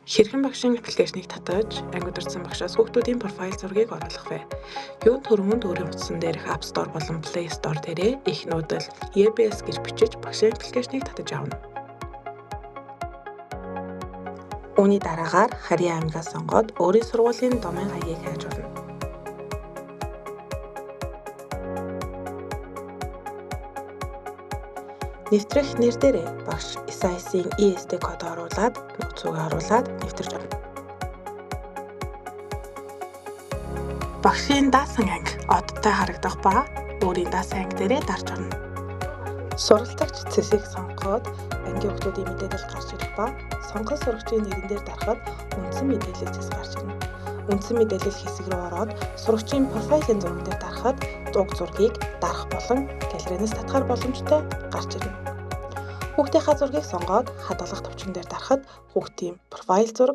Хэрхэн багшийн application ыг татаж, анги удирдсан багшаас хүүхдүүдийн профайл зургийг оруулах вэ? Юунд түрүүнд өөрийн утсан дээрх App Store болон Play Store дээрээ их нүүдэл EBS гэж бичиж багшийн application ыг татаж авна. Үүний дараагаар Харийн аймгаа сонгоод өөрийн сургуулийн домен хаягийг хайж орно. Нэвтрэх нэр дээрээ багш SIS-ийн EST код оруулаад, нууц үгээ оруулаад нэвтэрч орно. Багшийн даасан анги одтой харагдах ба өөрийн даасан анги дээрээ дарж орно. Суралцагч цэсийг сонгоход ангийн хүүхдүүдийн мэдээлэл гарч ирэх ба сонгон сурагчийн нэрэн дээр дарахад үндсэн мэдээлэл цэс гарч ирнэ. Үндсэн мэдээлэл хэсэг рүү ороод сурагчийн профайлын зураг дээр дарахад уг зургийг дарах болон галерейнаас татахар боломжтой гарч ирнэ. Хүүхдийнхаа зургийг сонгоод хадгалах товчон дээр дарахад хүүхдийн профайл зураг